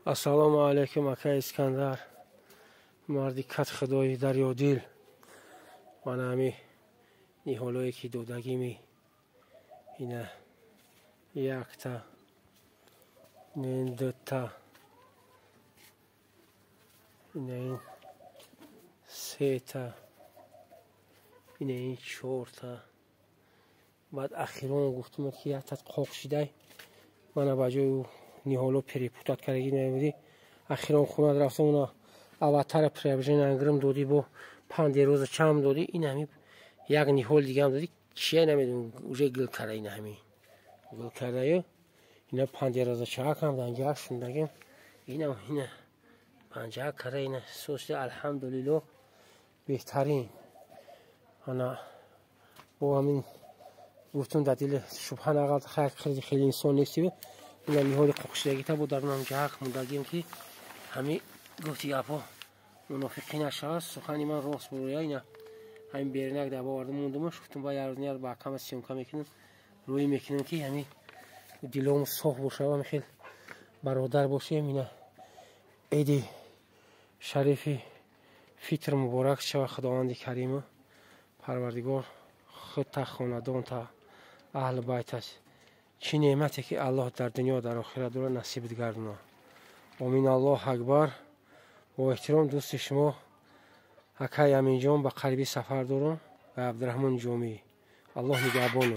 Ассалому алайкум, ака Искандар, марди кат худои дарёдил. Мана ҳами ниҳолое ки додагими, ина якта, ин дута, ина ин сета, ина ин чорта. Баъд ахирон гуфтум, ки якта қоқ шидай, мана ба ҷои ӯ ниҳоло перепутать кардаги намуди. Ахирон хунат рафтам, уна аватара преображение ангрим додӣ, бо пандероза чам додӣ. Ин ҳами як ниҳол дигаам додӣ, чия намедонам, уже гил карда, ина ҳами гил кардаю. Ина пандероза чаакам данҷаак шундагим, инам ина панҷаак карда, ина соси. Алҳамдулилло, беҳтарин. Ана бо ҳамин гуфтум, дар дили шубҳа нағалт, хайр, хеле инсон нестӣ. Ина ниҳоли қоқшидагита бо дарунам ҷаҳак мондагим, ки ҳами гуфти гапҳо мунофиқӣ нашавад, сухани ман рост буроя. Ина ҳамин беринак дар боварда мондумаш, гуфтум ба ярӯз ба акама съёмка мекунам, рӯӣ мекунам, ки ҳами дилому соф бошава, хел бародар бошем. Ина эди шарифи фитр муборак шава. Худованди кариму парвардигор худта, хонадонта, аҳли байташ чӣ неъмате ки Аллоҳ дар дунё, дар охират дорад, насибат гардона. Омин, Аллоҳ акбар. Бо эҳтиром, дӯсти шумо акай Аминҷон. Ба қарибӣ сафар дорам ва Абдураҳмони Ҷомӣ. Аллоҳ нигаҳбону.